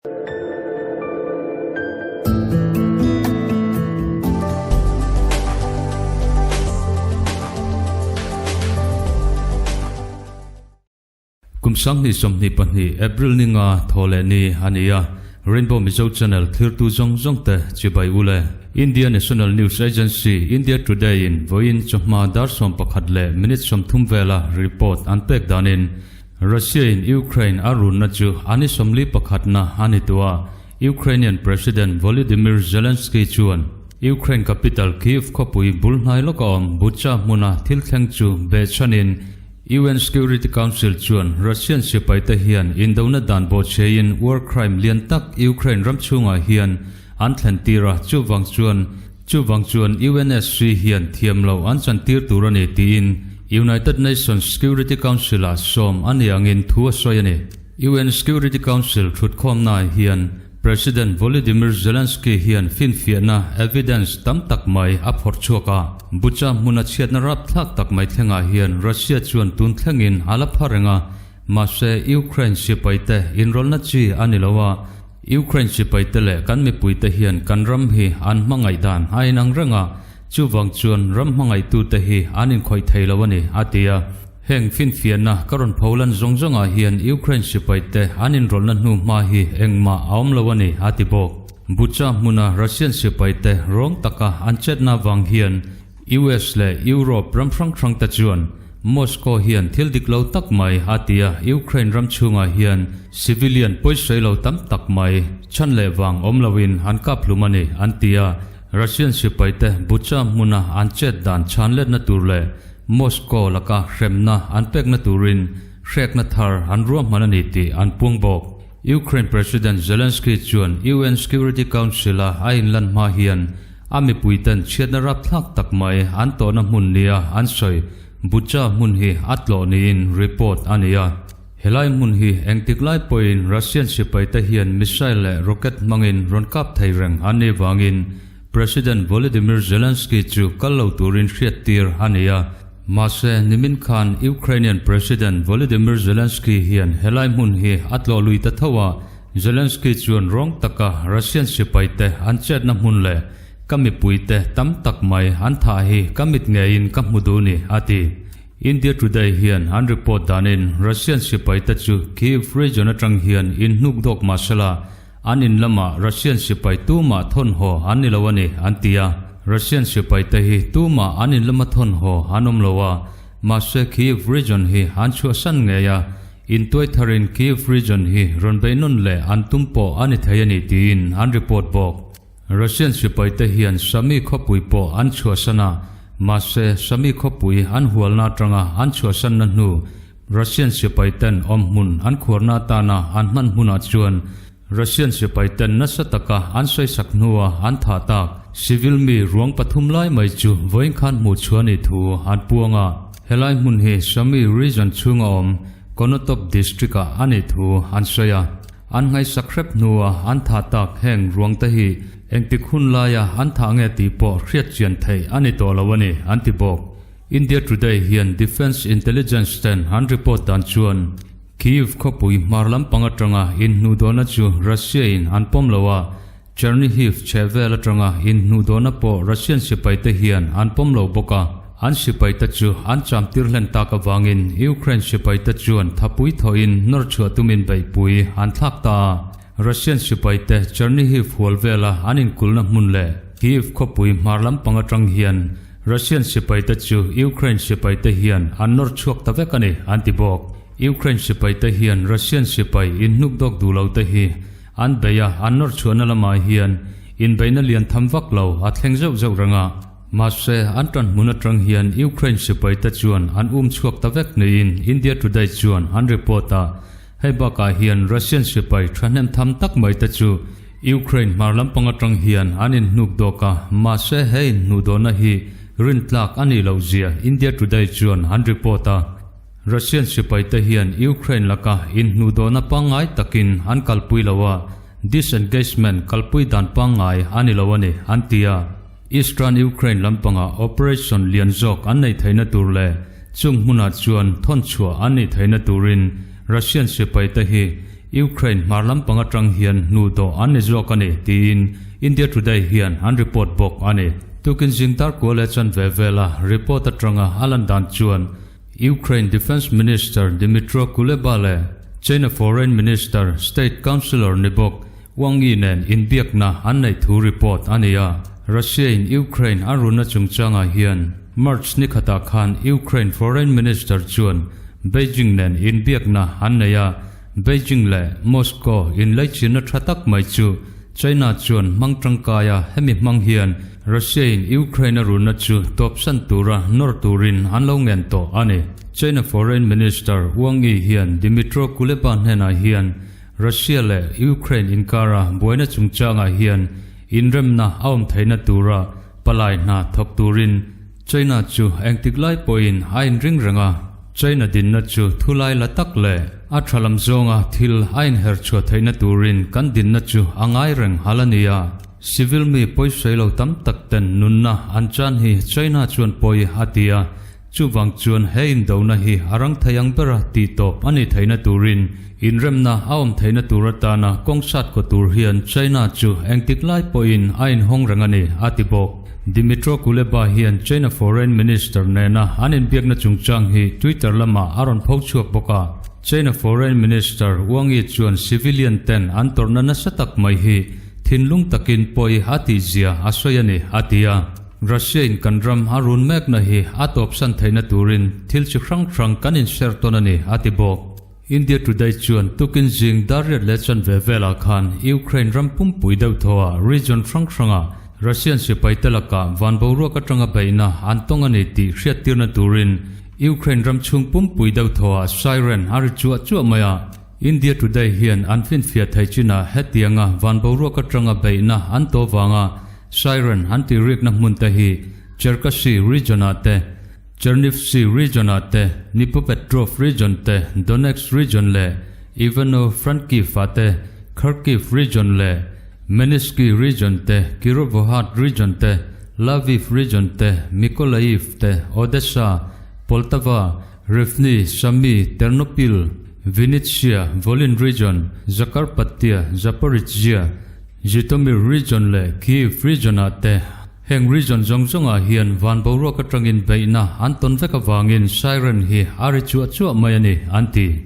Kum 2022 April ni nga thaw leh ni a ni a, Rainbow Mizo Channel thirtu zawng zawng te chibai u le. India National News Agency India Today in vawiin chawhma dar 11 leh minute 30 vela report an pek danin Russia in Ukraine a runna chu a ni 41 na a ni tawh a, Ukrainian President Volodymyr Zelensky chuan Ukraine capital Kyiv khawpui bul hnai lawka awm Bucha hmuna thil thleng chu behchhanin UN Security Council chuan Russian sipaite hian indona dan bawhchheiin war crime lian tak Ukraine ram chhungah hian an thlen tir a, chuvang chuan chuvang chuan UNSC hian thiam lo an chantir tur a ni tiin United Nations Security Council-ah sawm a ni angin thu a sawi a ni. UN Security Council thutkhawmnaah hian President Volodymyr Zelensky hian finfiahna, evidence, tam tak mai a phawrh chhuak a. Bucha hmuna chhiatna rapthlak tak mai thlengah hian Russia chuan tun thlengin a la pha reng a, mahse Ukraine sipaite inrawlhna chi a ni lo a, Ukraine sipaite leh kan mipuite hian kan ram hi an hmangaih dan a inang reng a, chuvang chuan ram hmangaihtute hi an inkhawih thei lo a ni, a ti a. Heng finfiahna ka rawn pho lan zawng zawngah hian Ukraine sipaite an inrawlhna hnu hma hi engmah a awm lo a ni, a ti bawk. Bucha hmuna Russian sipaite rawng taka an chetna vang hian US leh Europe ram hrang hrangte chuan Moscow hian thil dik lo tak mai a ti a, Ukraine ram chhungah hian civilian pawisawi lo tam tak mai chhan leh vang awm loin an kap hlum a ni, an ti a. Russian sipaite Bucha hmuna an chet dan chhan letna tur leh Moscow laka hremna an pekna turin hrekna thar an ruahman a ni tih an puang bawk. Ukraine President Zelensky chuan UN Security Council-a a inlan hma hian a mipuiten chhiatna rapthlak tak mai an tawhna hmun nia an sawi Bucha hmun hi a tlawh niin report a ni a. Helai hmun hi engtik lai pawhin Russian sipaite hian missile leh rocket hmangin rawn kap thei reng an nih vangin President Volodymyr Zelensky chu kal lo turin hriattir a ni a, mahse nimin khan Ukrainian President Volodymyr Zelensky hian helai hmun hi a tlawh lui ta tho a, Zelensky chuan rawng taka Russian sipaite an chetna hmun leh ka mipuite tam tak mai an thah hi ka mit ngeiin ka hmu duh ni, a ti. India Today hian an report danin Russian sipaite chu Kyiv region atang hian inhnuk dawk mahsela An in lamah Russian sipai tumah thawn haw an ni lo a ni, an ti a. Russian sipaite hi tumah an in lama thawn haw an awm lo a, mahse Kyiv region hi an chhuahsan ngei a, intuai tharin Kyiv region hi rawn beih nawn leh an tum pawh a ni thei a ni tiin an report bawk. Russian sipaite hian Sami khawpui pawh an chhuahsan a, mahse Sami khawpui an hualna atanga an chhuahsanna hnu Russian sipai ten awm hmun an khuarna atana an hman hmunah chuan Russian sipai ten nasa taka an sawisak hnua an thah tak civil mi ruang pathum lai mai chu vawiin khan hmuh chhuah ni thu an puang a. Helai hmun hi Sumy region chhunga awm Konotop district ah a nih thu an sawi a. An ngaihsak hrep hnua an thah tak heng ruang te hi engtik hun laia an thah nge tih pawh hriat chian theih a ni tawh lo a ni, an ti bawk. India Today hian Defence Intelligence ten an report dan chuan Kyiv khawpui hmar lampang atanga inhnuhdawhna chu Russia in an pawm lo a, Chernihiv chhehvel atanga inhnuhdawhna pawh Russian sipaite hian an pawm lo bawk a, an sipaite chu an chamtir hlen tak avangin Ukraine sipaite chuan thapui thawhin nawr chhuah tumin beihpui an thlak ta a. Russian sipaite Chernihiv hual vela an inkulhna hmun leh Kyiv khawpui hmar lampang atang hian Russian sipaite chu Ukraine sipaite hian an nawr chhuak ta vek a ni, an ti bawk. Ukraine sipaite hian Russian sipai inhnuk dawk duh lo te hi an bei a, an nawr chhuahna lamah hian inbeihna lian tham vak lo a thleng zeuh zeuh reng a. Mahse, an tan hmun atang hian Ukraine sipaite chuan an um chhuak ta vek niin India Today chuan an report a. Hei bakah hian Russian sipai thahnem tham tak mai te chu Ukraine hmar lampang atang hian an inhnuk dawk a, mahse he inhnuhdawhna hi rintlak a nih loh zia India Today chuan an report a. Russian sipai te hian Ukraine laka inhnuhdawhna pangngai takin an kalpui lo a, disengagement kalpui dan pangngai a ni lo a ni, an ti a. Eastern Ukraine lampanga operation lian zawk an neih theihna tur leh chung hmunah chuan thawn chhuah an nih theihna turin Russian sipaite hi Ukraine hmar lampang atang hian hnu dawh an ni zawk a ni, tiin India Today hian an report bawk a ni. Tukin zing dar kual leh chan ve vela report atanga a lan dan chuan Ukraine Defence Minister Dmytro Kuleba leh China Foreign Minister State Councillor ni bawk Wang Yi nen inbiakna an neih thu report a ni a. Russia-in Ukraine a runna chungchangah hian March ni khatah khan Ukraine Foreign Minister chuan Beijing nen inbiakna an nei a, Beijing leh Moscow inlaichinna tha tak mai chu China chuan hmang tangkaia hemi hmang hian Russia-in Ukraine a runna chu tawpsan tura nawr turin an lo ngen tawh a ni. China Foreign Minister Wang Yi hian Dmytro Kuleba hnenah hian Russia leh Ukraine inkara buaina chungchangah hian inremna a awm theihna tura palai hna thawk turin China chu engtik lai pawhin a inring reng a. China dinna chu thulai la tak leh a tha lam zawnga thil a inher chhuah theihna turin kan dinna chu a ngai reng hal a ni a. Civil mi pawisawi lo tam tak ten nunna an chan hi China chuan pawi a ti a. Chuvang chuan he indona hi a rang thei ang bera tih tawp a nih theihna turin inremna a awm theihna tur atana kawng sat kaw tur hian China chu engtik lai pawhin a inhawng reng a ni, a ti bawk. Dmytro Kuleba hian China Foreign Minister nena an inbiakna chungchang hi Twitter lamah a rawn pho chhuak bawk a. China Foreign Minister Wang Yi chuan civilian ten an tawrhna nasa tak mai hi thinlung takin pawi a tihzia a sawi a ni, a ti a. Russia in kan ram a run mekna hi a tawpsan theihna turin thil chi hrang hrang kan inser tawn a ni, a ti bawk. India Today chuan tukin zing dar riat leh chanve velah khan Ukraine ram pumpui deuh thawhah region hrang hrangah Russian sipai te lakah van boruak atanga beihna an tawng a ni tih hriattirna turin Ukraine ram chhung pumpui deuh thawhah siren a ri chuah chuah mai a. India Today hian an finfiah thei chinah hetianga van boruak atanga beihna an tawh vanga siren an tihrikna hmun te hi Cherkasy region-ah te, Chernivtsi region-ah te, Dnipropetrovsk region te, Donetsk region leh Ivano-Frankivsk-ah te, Kharkiv region leh Khmelnytskyi region te, Kirovohrad region te, Lviv region te, Mykolaiv te, Odesa, Poltava, Rivne, Sumy, Ternopil, Vinnytsia, Volyn region, Zakarpattia, Zaporizhzhia, Zhytomyr region leh Kyiv region-ah te heng region zawng zawngah hian van boruak atangin beihna an tawn vek avangin siren hi a ri chuah chuah mai a ni, an ti.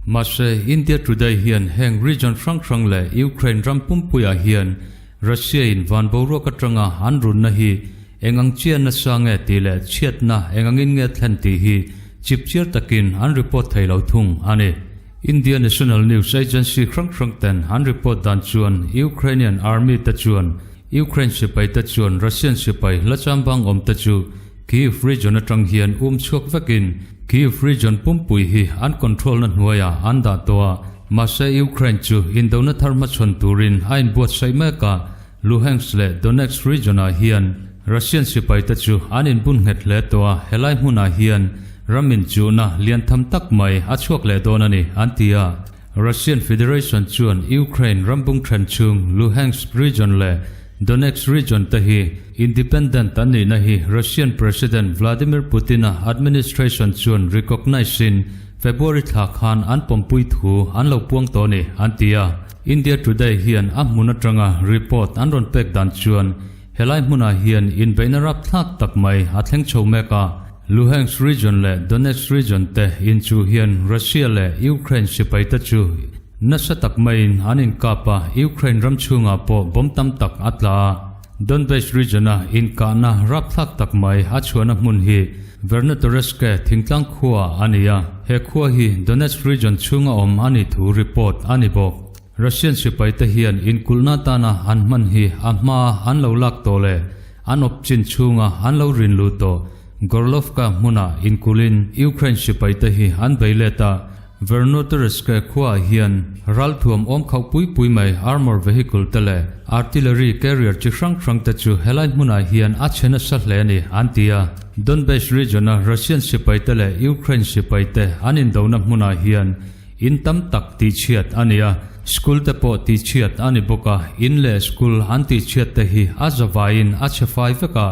Mahse, India Today hian heng region hrang hrang leh Ukraine ram pumpuiah hian Russia-in van boruak atanga an runna hi Eng ang chiah nasa nge tih leh chhiatna eng angin nge thlen tih hi chipchiar takin an report thei lo thung a ni. India National News Agency hrang hrang ten an report dan chuan Ukrainian Army te chuan Ukraine sipai te chuan Russian sipai hla chambang awm te chu Kyiv region atang hian um chhuak vekin Kyiv region pumpui hi an control na hnuaiah an dah tawh a, mahse Ukraine chu indona thar hmachhawn turin a inbuatsaih mek a. Luhansk leh Donetsk region-ah hian Russian sipaite chu an inbun nghet hle tawh a, helai hmunah hian ram inchuhna lian tham tak mai a chhuak leh dawn a ni, an ti a. Russian Federation chuan Ukraine ram bung then chhung Luhansk region leh Donetsk region te hi independent an nihna hi Russian President Vladimir Putin-a administration chuan recognise-in February thla khan an pawmpui thu an lo puang tawh a ni, an ti a. India Today hian a hmun atanga report an rawn pek dan chuan helai hmunah hian inbeihna rapthlak tak mai a thleng chho mek a. Luhansk region leh Donetsk region te inchuh hian Russia leh Ukraine sipai te chu nasa tak maiin an inkap a, Ukraine ram chhungah pawh bomb tam tak a tla a. Donbass region-a inkahna rapthlak tak mai a chhuahna hmun hi Vernotoreske thingtlang khua a ni a, he khua hi Donetsk region chhunga awm a nih thu report a ni bawk. Russian sipaite hian inkulhna atana an hman hi a hma an lo lak tawh leh an awp chin chhunga an lo rin luh tawh Gorlovka hmunah inkulhin Ukraine sipaite hi an bei let a, Vernotoreske khuaah hian ralthuam awm khauh pui pui mai armour vehicle te leh artillery carrier chi hrang hrang te chu helai hmunah hian a chhe nasa hle a ni, an ti a. Donbass region-a Russian sipaite leh Ukraine sipaite an indona hmunah hian in tam tak tihchhiat a ni a, school te pawh tihchhiat a ni bawk a, in leh school an tihchhiat te hi a zavaiin a chhe fai vek a,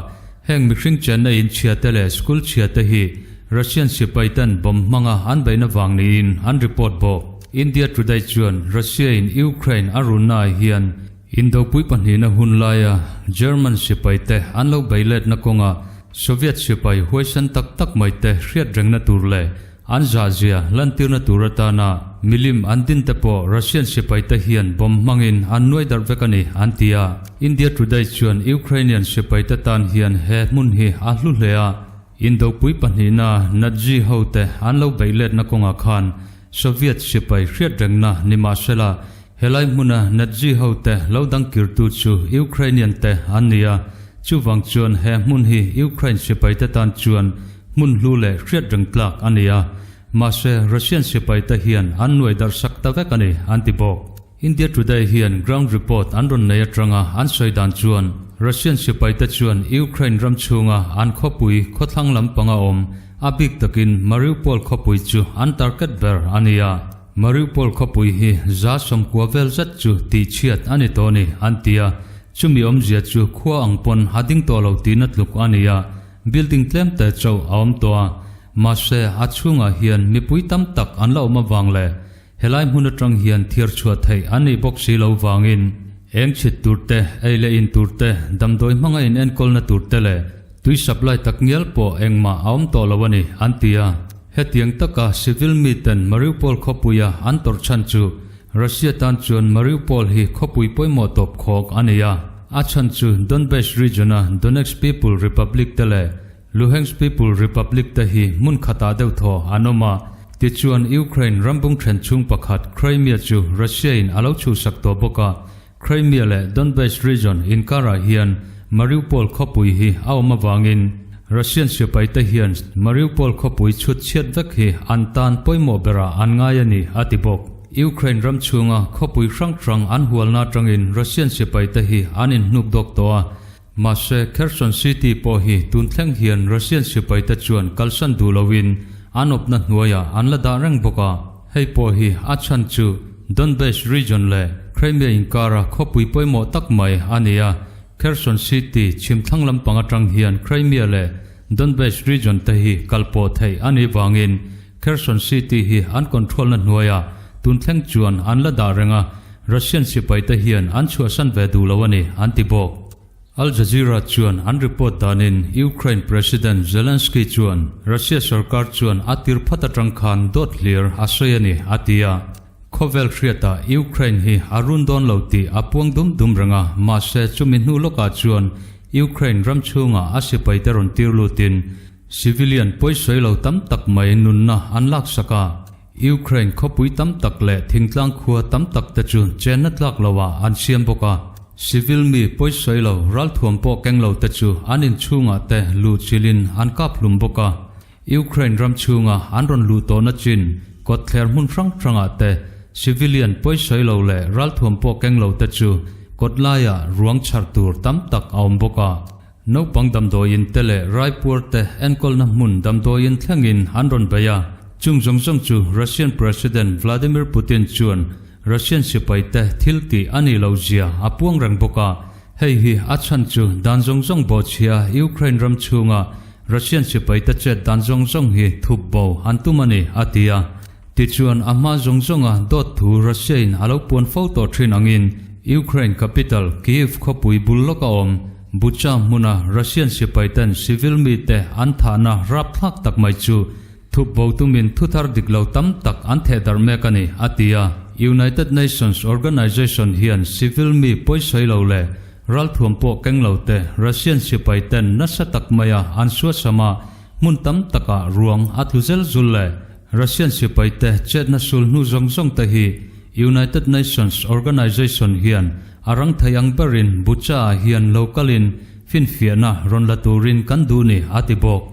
heng mihring chenna in chhia te leh school chhia te hi Russian sipaiten bomb hmanga an beihna vang niin an report bawk. India Today chuan Russia in Ukraine a runnaah hian Indopui pahnihna hun laia German sipaite an lo bei letna kawnga Soviet sipai huaisan tak tak maite hriat rengna tur leh an zahzia lantirna tur atana milim an din te pawh Russian sipaite hian bomb hmangin an nuai darh vek a ni, an ti a. India Today chuan Ukrainian sipaite tan hian he hmun hi a hlu hle a, Indopui pahnihna Nazi hote an lo beih letna kawngah khan Soviet sipai hriat rengna ni mahsela Helai hmuna Nazi hote lo dang kirtu chu Ukrainian te an ni a, chuvang chuan he hmun hi Ukraine sipaite tan chuan hmun hlu leh hriat reng tlak a ni a, mahse Russian sipaite hian an nuai darh sak ta vek a ni, an ti bawk. India Today hian ground report an rawn nei atanga an sawi dan chuan Russian sipaite chuan Ukraine ram chhunga an khawpui khawthlang lampanga awm, a bik takin Mariupol khawpui chu an target ber a ni a. Mariupol khawpui hi 90% vel zet chu tihchhiat a ni tawh a ni, an ti a. Chumi awmzia chu khua ang pawn a ding tawh lo tihna tluk a ni a, building tlem te chauh a awm tawh a. Mahse, a chhungah hian mipui tam tak an la awm avang leh helai hmun atang hian thiar chhuah theih an nih bawk si lo vangin eng chhit tur te, ei leh in tur te, damdawi hmanga in enkawlna tur te leh tui supply tak ngial pawh engmah a awm tawh lo a ni, an ti a. Hetiang taka civil miten Mariupol khawpuia an tawrh chhan chu Russia tan chuan Mariupol hi khawpui pawimawh tawp khawk a ni a. A chhan chu Donbass region-a Donetsk People Republic te leh Luhansk People Republic te hi hmun khatah deuh thaw an awm a. Tichuan Ukraine rambung then chhung pakhat Crimea chu Russia-in a lo chhuhsak tawh bawk a. Crimea leh Donbass region inkarah hian Mariupol khawpui hi a awm avangin Russian sipaite hian Mariupol khawpui chhut chhiat vek hi an tan pawimawh berah an ngai a ni, a ti bawk. Ukraine ram chhunga khawpui hrang hrang an hualna atangin Russian sipaite hi an inhnuk dawk tawh a, mahse Kherson city pawh hi tun thleng hian Russian sipaite chuan kalsan duh loin an awpna hnuaiah an la dah reng bawk a. Hei pawh hi a chhan chu Donbass region leh Crimea inkara khawpui pawimawh tak mai a ni a, Kherson city chhim thlang lampang atang hian Crimea leh Donbass region te hi kal pawh theih a nih vangin Kherson city hi an control na hnuaiah tun thleng chuan an la dah reng a, Russian sipai te hian an chhuahsan ve duh lo a ni, an ti bawk. Al Jazeera chuan an report danin Ukraine President Zelensky chuan Russia sorkar chuan a tir phat atang khan dawt hlir a sawi a ni, a ti a. Khawvel hriatah Ukraine hi a run dawn lo tih a puang dum dum reng a, mahse chumi hnu lawkah chuan Ukraine ram chhungah a sipaite rawn tir lutin civilian pawisawi lo tam tak mai nunna an laksak a. Ukraine khawpui tam tak leh thingtlang khua tam tak te chu chenna tlak loah an siam bawk a. Civil mi pawisawi lo ralthuam pawh keng lo te chu an inchhungah te luh chilhin an kap hlum bawk a. Ukraine ram chhunga an rawn luh tawhna chin kawtthler hmun hrang hrangah te civilian pawisawi lo leh ralthuam pawh keng lo te chu kawtlaiah ruang chhar tur tam tak a awm bawk a. Naupang damdawiin te leh raipuar te enkawlna hmun damdawiin thlengin an rawn bei a, chung zawng zawng chu Russian President Vladimir Putin chuan Russian sipai te thil tih a nih loh zia a puang reng bawk a, hei hi a chhan chu dan zawng zawng bawhchhia Ukraine ram chhunga Russian sipai te chet dan zawng zawng hi thup bo an tum a ni, a ti a. Tichuan a hma zawng zawnga dawt thu Russia-in a lo puan fo tawh thin angin Ukraine capital Kyiv khawpui bul lawka awm Bucha hmuna Russian sipaiten civil mite an thahna rapthlak tak mai chu thup bo tumin thuthar dik lo tam tak an theh darh mek a ni, a ti a. United Nations Organization hian civil mi pawisawi lo leh ralthuam pawh keng lo te Russian sipaiten nasa tak maia an suasam a, hmun tam takah ruang a tlu zel zul leh Russian sipaite chetna sul hnu zawng zawng te hi United Nations Organization hian a rang thei ang berin Bucha-ah hian lo kalin finfiahna rawn la turin kan duh ni, a ti bawk.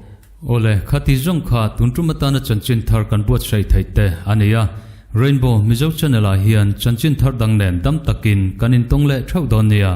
Awle, khati zawng kha tun tum atana chanchin thar kan buatsaih theih te a ni a, Rainbow Mizo Channel-ah hian chanchin thar dang nen dam takin kan intawng leh theuh dawn nia.